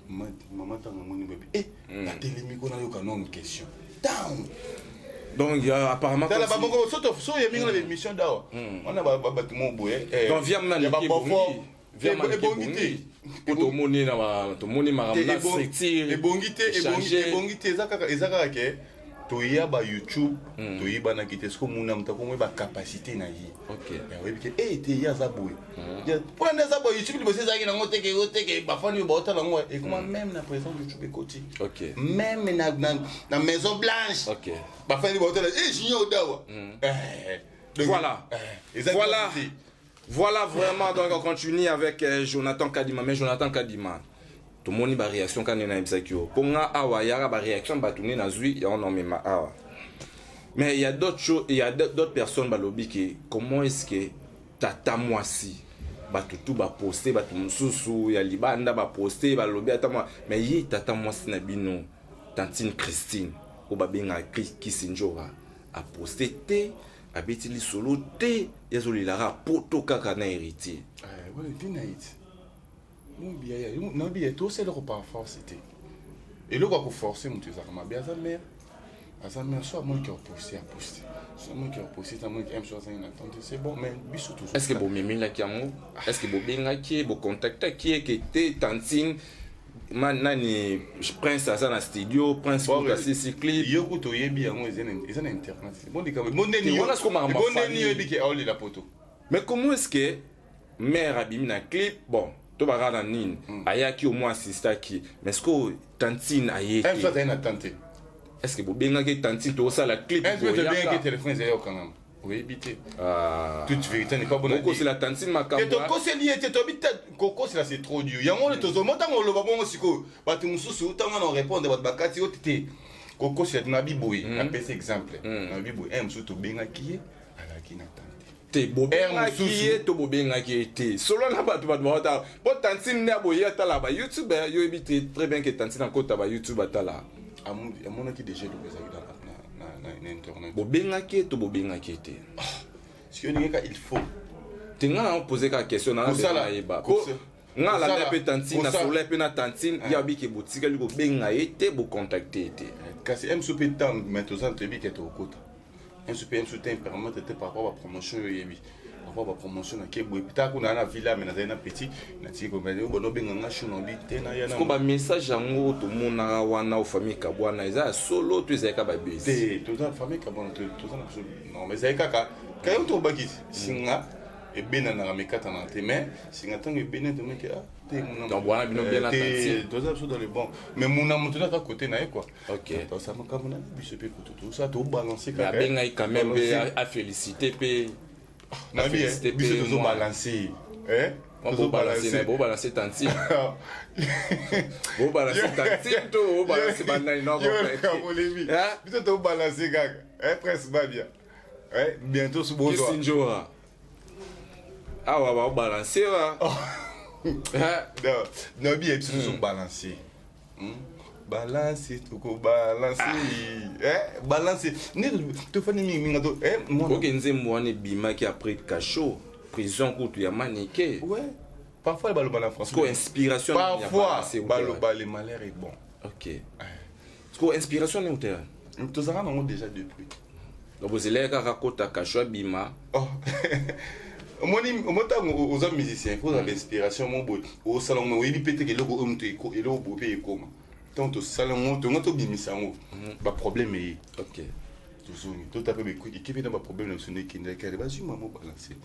[SPEAKER 2] mama, ntango amoni babi, natelemi ko nayoka nano question down.
[SPEAKER 1] Donc apparemment
[SPEAKER 2] tala bamoko so oyebi nga na baémission dawa wana, bato mo boye.
[SPEAKER 1] Donc viam
[SPEAKER 2] nani? Ebongi te.
[SPEAKER 1] Po tomoni na tomoni makambo na structure.
[SPEAKER 2] Ebongi te, ebongi te. Eza kaka ke toya ba YouTube, toyebanaki te. Soki omona moto akomoi bacapacité na ye, oyebi ke e te, ye aza boye, mpona nde aza boye. YouTube liboso ezalaki nango teke o teke, bafani oyo baotala yango ekoma même na président YouTube ekoti même na Maison Blanche. Bafani baotala e Junior Odawa.
[SPEAKER 1] Voilà. Voilà. Voilà vraiment, donc on continue avec Jonathan Kadima. Mais Jonathan Kadima, tomoni baréaction kani nayebisaki yo mpo nga awa yaka baréaction bato nde nazwi yango na omema awa. Mais il y a d'autres choses, il y a d'autres personnes balobi ke comment est-ce que tata mwasi, bato tu baposte, bato mosusu ya libanda baposte, balobi ata mwa, mais ye tata mwasi na bino, tantine Christine oyo babengaka Kisinjora, aposte te, abeti lisolo te, ye azolelaka poto kaka na Héritier.
[SPEAKER 2] Wana ntina ete nabi tosala eloko par force te. Eloko ya koforce moto ezalaka mabe. Aza mare, aza mare. So amoniki aposte, aposte. So amoniki aposte te, amoniki m so azangi na temps te, c'est bon. Mais biso
[SPEAKER 1] tozo est ce que bomemelaki yango? Est ce que bobengaki ye, bocontactaki ye ke te, tantine ma nani, Prince aza na studio, Prince kuta sisi clip?
[SPEAKER 2] Yo kuta oyebi yango, eza na internet.
[SPEAKER 1] Te, wana sikoyo makambo ya
[SPEAKER 2] bondeni.
[SPEAKER 1] Famille.
[SPEAKER 2] Oyebi ke aolela poto.
[SPEAKER 1] Mais comment est ce que mare abimi na clip? Bon, to baka na nini, ayaki au moins assistaki, mais ce que tantine aye
[SPEAKER 2] m so
[SPEAKER 1] te.
[SPEAKER 2] Azali na temps te.
[SPEAKER 1] Est ce que bobengaki tantine, tokosala clip?
[SPEAKER 2] M so tobengaki
[SPEAKER 1] boyaka?
[SPEAKER 2] Telefone ezali okangama, oyebi te.
[SPEAKER 1] Ah.
[SPEAKER 2] Toute vérité n'est pas bonne à dire.
[SPEAKER 1] Okosela tantine
[SPEAKER 2] Te.
[SPEAKER 1] Makambo.
[SPEAKER 2] Tokoseli ye te. Toyebi te, kokosela c'est trop dur. Yango wana tozoma ntango oloba bongo sikoyo, bato mosusu ntango na répondre bato bakati yo te. Kokosela te, nabi boye, napesi exemple, nabi boye, un mosusu tobengaki ye, alaki na temps te.
[SPEAKER 1] Te, bobengaki
[SPEAKER 2] Mosusu.
[SPEAKER 1] ye to bobengaki ye te? Solo na bato, bato baotala po tantine nde aboye atala ba YouTube. Yo yebi te très bien ke tantine akota ba YouTube atala.
[SPEAKER 2] Amonaki déjà eloko ezalaki na internet.
[SPEAKER 1] Bobengaki ye to bobengaki ye te?
[SPEAKER 2] Sikoyo olingi kaka il faut
[SPEAKER 1] Te, nga na pose kaka question na nayeba po nga alanda mpe tantine, nasola mpe na tantine, ye abiki botikali kobenga ye te, bocontacte ye te.
[SPEAKER 2] Kasi mso mpe ntango, mais toza, toyebi ke tokokota mso mpe mso te permettre te par rapport bapromotion oyo oyebi, par rapport bapromotion nake boye ta kuna na villa, mais nazali na petit natiki bono obenga nga shu nabi te na ya.
[SPEAKER 1] Ko bamessage yango tomonaka wana o famille Kabwana, eza ya solo to ezalaki kaka babesi?
[SPEAKER 2] Te, toza famille Kabwana, toza na biso. Non, mais ezali kaka kayo tobaki singa ebenanaka mekatanaka te, mais singa ntango ebeni tomeki ah te muna.
[SPEAKER 1] Donc, wana bino bien
[SPEAKER 2] Te,
[SPEAKER 1] attentif.
[SPEAKER 2] Toza biso dans le bon, mais muna moto nde aza côté na ye quoi. Tosala makambo na biso mpe kutu tosala tobalance.
[SPEAKER 1] Mais abengaki quand même mpe afélicité mpe.
[SPEAKER 2] Nabi
[SPEAKER 1] Afélicité
[SPEAKER 2] biso
[SPEAKER 1] mpe.
[SPEAKER 2] tozobalance.
[SPEAKER 1] Bobalance, bobalance tantine, bobalance tantine to bobalance banani? Non.
[SPEAKER 2] Biso tobalance kaka Prince Babia bientôt so bozwa.
[SPEAKER 1] Kisinjora awa baobalance wa.
[SPEAKER 2] Nabi biso tozobalance, balance, tokobalance, balance nde tofandi mingiminga to mwana.
[SPEAKER 1] Oke, nzembo wana ebimaki après cachot, prison kutu ya Manike.
[SPEAKER 2] Ouais, parfois baloba na français.
[SPEAKER 1] Siko inspiration nini ya
[SPEAKER 2] Parfois
[SPEAKER 1] balance euta?
[SPEAKER 2] Baloba le malheur est bon.
[SPEAKER 1] Ok, siko inspiration nini utera?
[SPEAKER 2] Tozalaka nango déjà depuis.
[SPEAKER 1] Donc bozelaki kaka kota cachot, abima.
[SPEAKER 2] Oh. Omoni, omoni ntango oza musicien, faut ozala inspiration mo boye osala ngo, oyebi mpe teke eloko oyo moto eloko boye mpe ekoma. Ntango tosala yango, tongo tobimisa yango, baproblème eye. Tozongi tota mpe ekipe na baproblème na biso nde ekendaki ale bazwi mamo balance.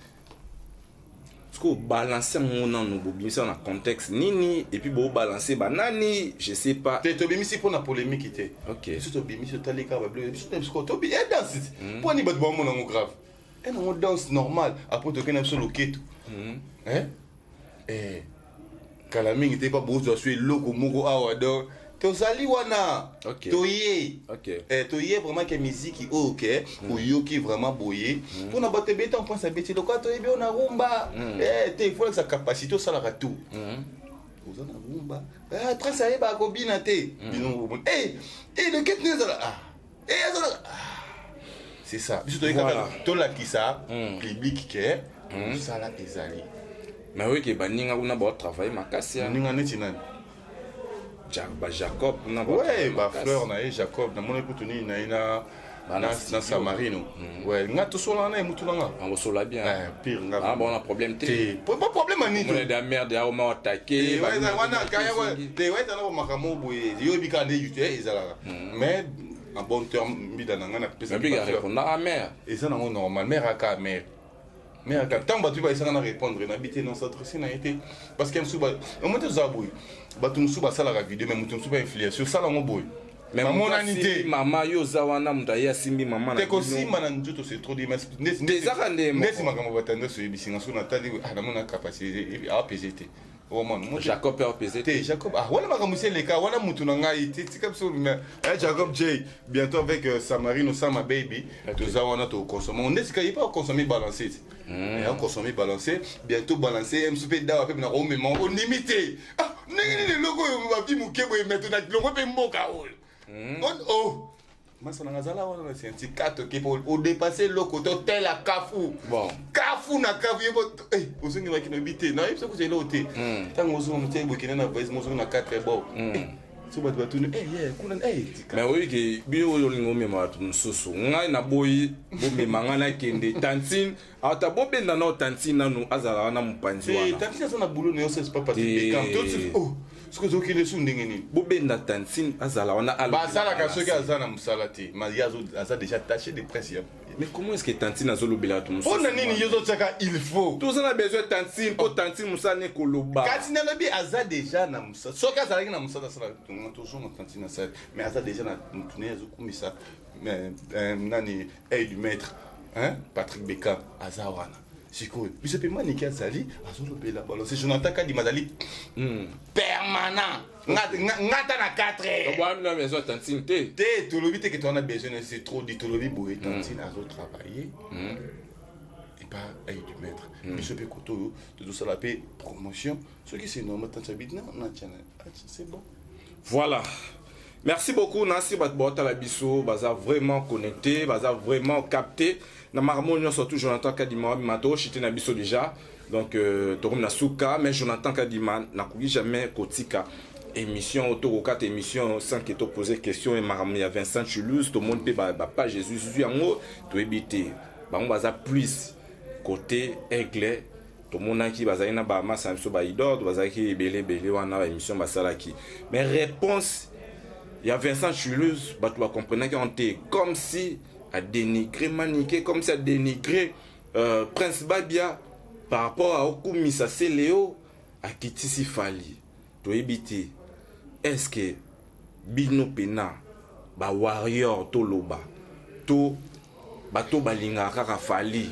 [SPEAKER 1] Siko balance yango nanu, bobimisa na contexte nini? Et puis bobalance banani? Je sais pas.
[SPEAKER 2] Te, tobimisi mpo na polémique te. Biso tobimisi, totali kaka babilo biso te. Biso tobi e danse mpo ani bato bamona yango grave e nango danse normal. Après tokende na biso loketo. Eh, kala mingi te mpa bozwa so eloko moko awa. Donc tozali wana. Toye. Toye vraiment ke miziki oyo ke oyoki vraiment boye mpona bato ebeti en point abeti lokola toyebi oyo na rumba. Te, il faut lakisa capacité osalaka tout. Oza na rumba, Prince ayebaka kobina te. Bino loketo nde ezala ezala, c'est ça. Biso toyei kaka tolakisa public ke mosala ezali.
[SPEAKER 1] Mais oyoki baninga kuna baotravaille makasi.
[SPEAKER 2] Baninga neti nani?
[SPEAKER 1] Bajacob kuna.
[SPEAKER 2] Ouais, bafleur na ye Jacob, namoni kutu nini na ye na Samarino. Ouais, nga tosolana na ye, mutu na nga.
[SPEAKER 1] Osola bien.
[SPEAKER 2] Pire nga.
[SPEAKER 1] Ah bon, na problème te?
[SPEAKER 2] Pas problème ani.
[SPEAKER 1] Mona da merde ya oma attaqué.
[SPEAKER 2] Wana kaya te, ouais, tana makambo boye yoyebi kaka nde te ezalaka, mais en bon terme mbida na nga napesa.
[SPEAKER 1] Mbika répondre à mère.
[SPEAKER 2] Eza nango normal, mère aka mère, mère aka. Ntango bato bayesanga na répondre nabi te, non, s'adresse na ye te, parce que mosusu omoi te ozala boye, bato mosusu basalaka video, mais moto mosusu bainfluence osala yango boye.
[SPEAKER 1] Mais
[SPEAKER 2] Bamonani
[SPEAKER 1] moto
[SPEAKER 2] te.
[SPEAKER 1] asimbi mama, yo oza wana, moto aye asimbi mama na
[SPEAKER 2] Te,
[SPEAKER 1] bino.
[SPEAKER 2] kosimba na nzoto, c'est trop dit.
[SPEAKER 1] Te, ezaka nde moko.
[SPEAKER 2] Ndeti makambo batendance oyebisi nga, soki natali, ah, namona capacité apese te. Omona
[SPEAKER 1] Jacob mpe apese
[SPEAKER 2] te. Jacob, ah, wana makambo esi eleka wana, mutu na ngai te, tika biso. Mais eh, Jacob J bientôt avec Samarino Sama Baby, toza wana, tokonsome nde sika ye mpe akonsome balance te, akonsome balance bientôt, balance msu mpe dawa mpe na komema ondimi te. Ah, ndenge nini eloko oyo babi moke boye meto na longo mpe mboka oyo? Oh, masala nga azala wana na scienti kato ke po odépasse eloko te, otela kafu.
[SPEAKER 1] Bon.
[SPEAKER 2] Kafu na kafu ye po ozongelaki na bi te, nayebi soki ozela eloko te. Ntango ozonga te, bokende na voice, mozonga na 4 bo so bato batuni ye kuna, tika.
[SPEAKER 1] Mais oyoki bino oyo olingi omema bato mosusu, ngai naboyi bomema ngai, nakende. Tantine ata bobenda nao tantine nanu azala wana mopanzi wana.
[SPEAKER 2] Tantine aza na boulot na yo, c'est pas Patrick
[SPEAKER 1] Te.
[SPEAKER 2] Beckham. Oh, soki ozokende su ndenge nini?
[SPEAKER 1] Bobenda tantine azala wana, alobela
[SPEAKER 2] Basalaka
[SPEAKER 1] balance.
[SPEAKER 2] Soki aza na mosala te, ma ye aza déjà attaché de presse ya
[SPEAKER 1] Mais comment est ce que tantine azolobela bato mosusu?
[SPEAKER 2] Mpo na nini yo ozotiaka il faut?
[SPEAKER 1] Toza na besoin tantine, mpo tantine mosala ne koloba.
[SPEAKER 2] Kasi nalobi aza déjà na mosala. Soki azalaki na mosala, asala tozonga tantine asali, mais aza déjà na mutu na ye, azokumisa nani, aide du maître, hein? Patrick Beckham aza wana. Sikoyo biso mpe Maniki azali, azolobela balance. Jonathan Kadima azali permanent, ngata na 4 heures.
[SPEAKER 1] Bwami na besoin tantine te.
[SPEAKER 2] Te, tolobi te ke towana besoin, c'est trop dit. Tolobi boye, tantine azotravailler epa aide du maître. Biso mpe koto oyo tozosala mpe promotion, soki c'est normal, tantine abi non, natiana, c'est bon.
[SPEAKER 1] Voilà, merci beaucoup. Nasi bato baotala biso baza vraiment connecté, baza vraiment capté na makambo nyonso. Surtout Jonathan Kadima wabima, toshite na biso déjà, donc tokomi na suka. Mais Jonathan Kadima, nakoki jamais kotika émission oyo, tokokata émission sans ke topose question e makambo ya Vincent Chulus. Tomoni mpe bapage ezwizwi yango, toyebi te bango baza plus côté Aigle. Tomonaki bazalaki na bamasa na biso baidor, bazalaki ebele ebele wana, baémission basalaki. Mais réponse ya Vincent Chulus, bato bacomprenaki yango te, comme si adénigré Manike, comme si adénigré Prince Babia par rapport à okumisa Celeo, akitisi Fally. Toyebi te, est ce que bino mpena bawarrior, toloba to bato balingaka kaka Fally,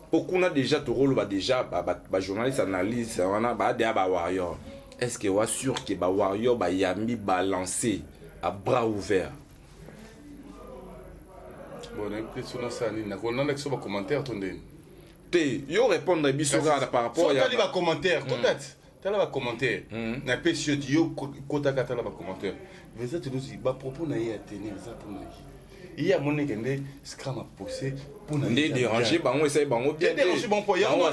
[SPEAKER 1] mpo kuna déjà tokoloba déjà bajournaliste analyse wana baadea bawarrior, est ce que wa sûr ke bawarrior bayambi balancé à bras ouvert?
[SPEAKER 2] Bon, nayebi te so nasala nini, nakolanda biso bacommentaire to ndeni.
[SPEAKER 1] Te, yo répondre biso kaka par rapport
[SPEAKER 2] ya otali bacommentaire, kota ti tala bacommentaire, napesi yo ti yo kotaka, tala bacommentaire. Eza tolosi bapropos na ye ya tenir, eza mpona ye, ye amoneke nde scram apose
[SPEAKER 1] mpona nde déranger bango, esali bango bien.
[SPEAKER 2] Déranger bango po yango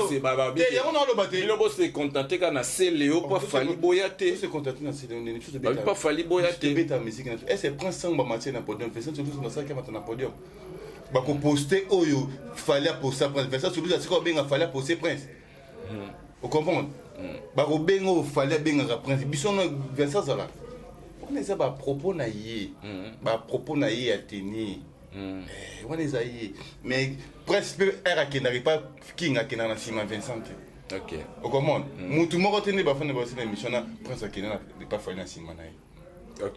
[SPEAKER 2] na oloba te.
[SPEAKER 1] Bino bose contente kaka na Celeo, mpo Fally boya te.
[SPEAKER 2] Se contente na Celeo ndeni?
[SPEAKER 1] Babi mpo Fally boya te.
[SPEAKER 2] Tobeta musique na ese Prince Sango, bamatie na podium. Vincent Toulouse basalaki amata na podium, bakoposte oyo Fally aposta Prince. Vincent Toulouse asika obenga Fally aposte Prince, ocomprendre? Bakobenga oyo Fally abengaka Prince, biso na Vincent azalaka wana. Eza bapropos na ye, bapropos na ye ya tenir wana, eza ye. Mais Prince mpe ere akendaka epa King, akendaka na nsima Vincent te. Okomona mutu moko te nde bafanda basi na émission na Prince akenda na epa Fally na nsima na ye.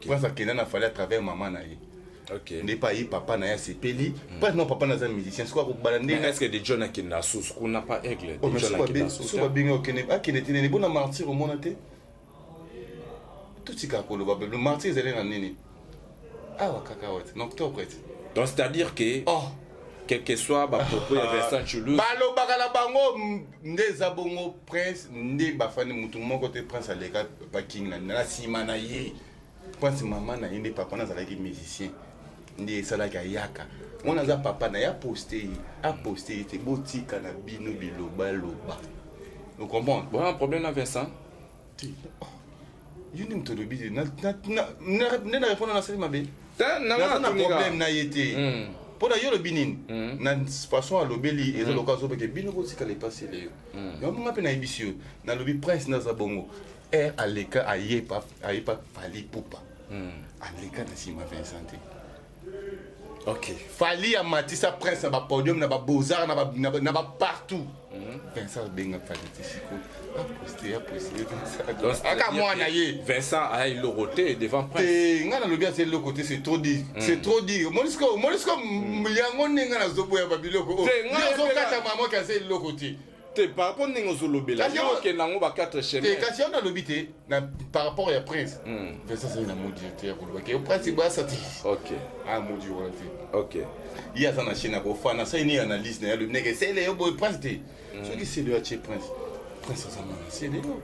[SPEAKER 2] Prince akenda na Fally à travers mama na ye. Nde pa ye papa na ye asepeli Prince no papa naza musicien, soki akobala
[SPEAKER 1] ndenge. Est ce que de John akenda susu kuna pa Aigle?
[SPEAKER 2] De John akenda susu? Babengi okende, akende te. Nene bona martyr omona te, totikaka koloba martyr ezali na nini awa kaka awa te, na octobre te.
[SPEAKER 1] Donc c'est à dire que
[SPEAKER 2] oh,
[SPEAKER 1] quel que soit bapropos ya Vincent Chulus.
[SPEAKER 2] Balobaka na bango nde eza bongo. Prince nde bafandi mutu moko te. Prince aleka pa King na nsima na ye. Prince, mama na ye nde papa na azalaki musicien, nde esalaki ayaka wana, aza papa na ye, aposte ye, aposte ye te. Botika na bino bilobaloba, ocomprendre?
[SPEAKER 1] Bon, problème na Vincent.
[SPEAKER 2] Te, yo nde moto olobi te nde na répondre, nasali mabe? Naza na problème na ye te. Mpo na yo olobi nini na façon alobeli, eza lokola azobeke bino botikala epasele yo. Yango nga mpe nayebisi yo, nalobi Prince naza bongo, aire aleka ayepa, ayepa Fally Pupa, aleka na nsima Vincent te. Fally amatisa Prince na bapodium, na babeaux-arts, na bapartout. Vincent abenga Fally te siko aposte aposte aka mwana ye.
[SPEAKER 1] Vincent aya eloko te devant Prince.
[SPEAKER 2] Te, nga nalobi aza eloko te, c'est trop dit, c'est trop dit. Monisco, Monisco, yango nde nga nazoboya babiloko
[SPEAKER 1] Te, nga
[SPEAKER 2] ozokata mama ke aza eloko te.
[SPEAKER 1] Te, par rapport ndenge ozolobela,
[SPEAKER 2] Kasi
[SPEAKER 1] yo
[SPEAKER 2] yango-
[SPEAKER 1] okende yango ba 4
[SPEAKER 2] te
[SPEAKER 1] chemin.
[SPEAKER 2] Kasi yango nalobi te na par rapport ya Prince. Vincent azali na modi te ya koloba ke Prince boyasa te. Ah, modi wana te. Ye aza na chaîne ya kofana, asali nini, analyse na ye, alobi ndenge sele yo boye Prince te. Soki sele yo atie Prince, Prince aza mwana sele yo,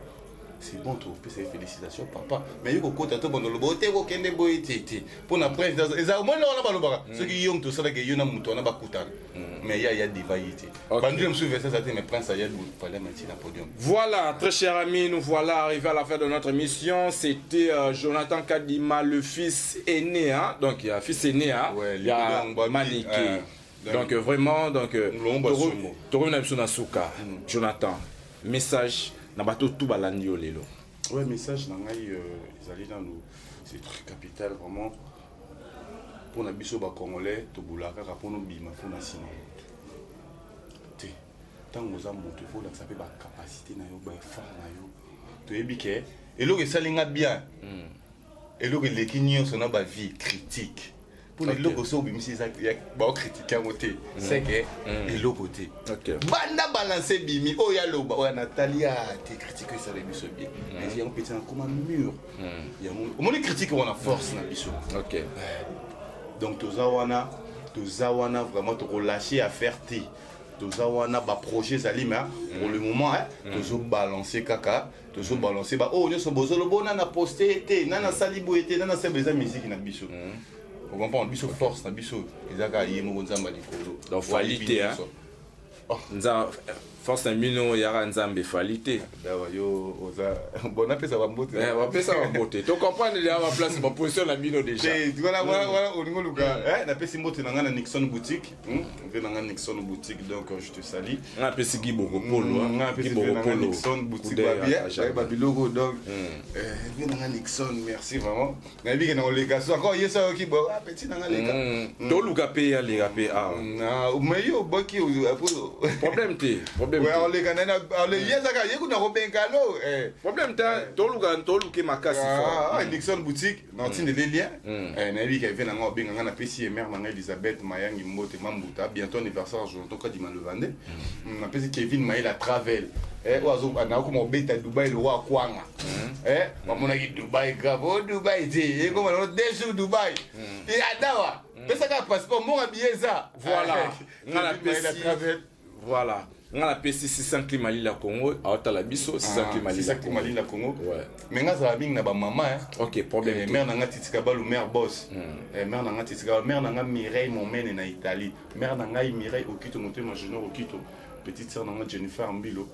[SPEAKER 2] c'est bon, topesa ye félicitation papa. Mais yo kokota to bondo loba te, kokende boye te te mpo na Prince eza omoni wana balobaka soki yo moto osalaka yo na moto wana bakutana, mais ye aya diva ye te. Bandule mosusu Vincent aza te, mais Prince aya, fallait matie na podium.
[SPEAKER 1] Voilà, très chers amis, nous voilà arrivés à la fin de notre émission. C'était Jonathan Kadima, le fils aîné. Hein? Donc, il y a fils aîné, hein?
[SPEAKER 2] Ouais,
[SPEAKER 1] il y a
[SPEAKER 2] Likodong, Babi,
[SPEAKER 1] Maniké. Donc, vraiment, donc,
[SPEAKER 2] Mlomba Somo.
[SPEAKER 1] Toro na biso na suka. Jonathan, message na bato tout balandi yo lelo.
[SPEAKER 2] Ouais, message na ngai ezali nanu, c'est très capital vraiment mpona biso Bacongolais. Tobulaka kaka mpona obima, mpona nsima moto te. Ntango oza moto, ifo olakisa mpe bacapacité na yo, baeffort na yo. Toyebi ke eloko esali nga bien, eloko eleki nyonso na bavie critique mpona eloko so obimisi eza baocritique yango te, c'est que eloko te. Banda balance ebimi oyo aloba oyo natali a te, critique oyo esala biso bien. Mais yango peti nakoma mur, yango omoni critique wana force na biso. Donc toza wana, toza wana vraiment, tokolâche affaire te. Toza wana, baprojet ezali, mais pour le moment hein, tozobalance kaka, tozobalance ba oyo nyonso bozoloba nana poste te, nana asali boye te, nana asali boye. Eza musique na biso, ocomprendre biso, force na biso eza kaka ye moko Nzambe ya likolo.
[SPEAKER 1] Donc, Fally te, hein? Nza force na bino yaka Nzambe, Fally te.
[SPEAKER 2] Dawa yo oza bon, napesa bambote.
[SPEAKER 1] Eh, bapesa bambote, tocomprendre déjà baplace, baposition na bino déjà.
[SPEAKER 2] Te, voilà, voilà, voilà, olingo luka. Eh, napesi mbote na nga na Nixon Boutique, Ve na nga Nixon Boutique, donc je te salue.
[SPEAKER 1] Nga napesi Giboko Polo.
[SPEAKER 2] Nga napesi ve na nga Nixon Boutique, babie babiloko. Donc ve na nga Nixon, merci vraiment. Nayebi ke na koleka so encore ye so ayoki bo, ah, petit na nga leka.
[SPEAKER 1] Toluka mpe aleka mpe awa.
[SPEAKER 2] Mais yo oboki.
[SPEAKER 1] Problème te, problème te.
[SPEAKER 2] Oleka nani, ye ezaka ye kuna kobenga lo.
[SPEAKER 1] Problème te, toluka, toluke makasi fort.
[SPEAKER 2] Ah, Nixon Boutique, na ntindele lien. Nayebi ke ve na nga obenga nga. Napesi ye mare na ngai Elisabeth Mayangi mbote, Mambuta, bientôt anniversaire Jonathan Kadima le 22. Napesi Kevin Maela Travel, oyo nakoma obeta Dubai le roi akwanga. Bamonaki Dubai grave o Dubai te, ekoma nango 2 jours Dubai adawa, pesaka passeport monga billet eza.
[SPEAKER 1] Voilà, nga
[SPEAKER 2] Kevin Maela
[SPEAKER 1] napesi
[SPEAKER 2] Travel.
[SPEAKER 1] Voilà, nga napesi 600 clima lila Congo, aotala biso 600 clima lila
[SPEAKER 2] 600 clima lila Congo.
[SPEAKER 1] Ouais.
[SPEAKER 2] Mais nga azala mingi na bamama, hein.
[SPEAKER 1] Ok, problème te.
[SPEAKER 2] Mère na nga Titika Balu, mère boss. Mère na nga Titika Balu, mère na nga Mireille Momene na Italie, mère na ngai Mireille Okito Motema, Junior Okito, petite sœur na nga Jennifer Mbilo.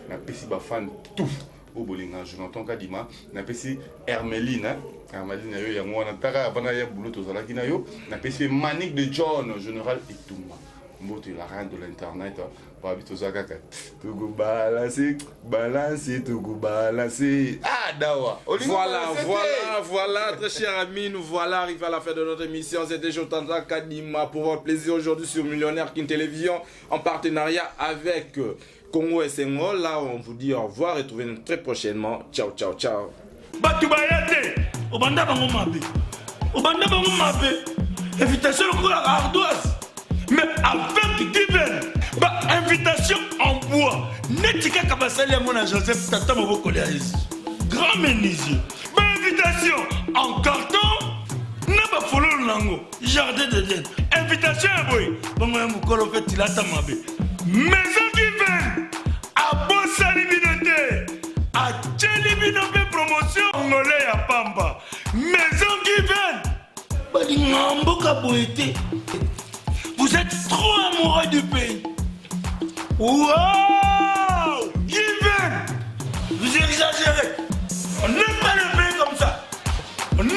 [SPEAKER 2] Napesi bafan tout oyo bolinga Jonathan Kadima. Napesi Hermeline, hein? Hermeline na yo yango wana taka avanda ya bulo, tozalaki na yo. Napesi mpe Manique de John, général Etumba mbote, la reine de l'internet. Babi toza kaka tokobalance balance, tokobalance. Ah, dawa. Olingo
[SPEAKER 1] Voilà,
[SPEAKER 2] balance te.
[SPEAKER 1] voilà, voilà, très chers amis, nous voilà arrivés à la fin de notre émission. C'était Jonathan Kadima pour votre plaisir aujourd'hui sur Millionnaire King Télévision en partenariat avec Congo SNO. Là, on vous dit au revoir et retrouvez-nous très prochainement. Ciao, ciao, ciao.
[SPEAKER 3] Bato baya te, obanda bango mabe, obanda bango mabe, invitation lokola ardoise, mais avec given bainvitation en bois neti kaka basali yango na Joseph tata mobokoli ya Yesu, grand menuisier, bainvitation en carton na bafololo nango jardin d'Eden, invitation ya boye bongo ya mokolo mpe tilata mabe. Maison Given abosani bino te, atieli bino mpe promotion ngole ya pamba. Maison Given balinga mboka boye te. Vous êtes trop amoureux du pays. Wow, Given, vous exagérez. On n'aime pas le pays comme ça, on n'aime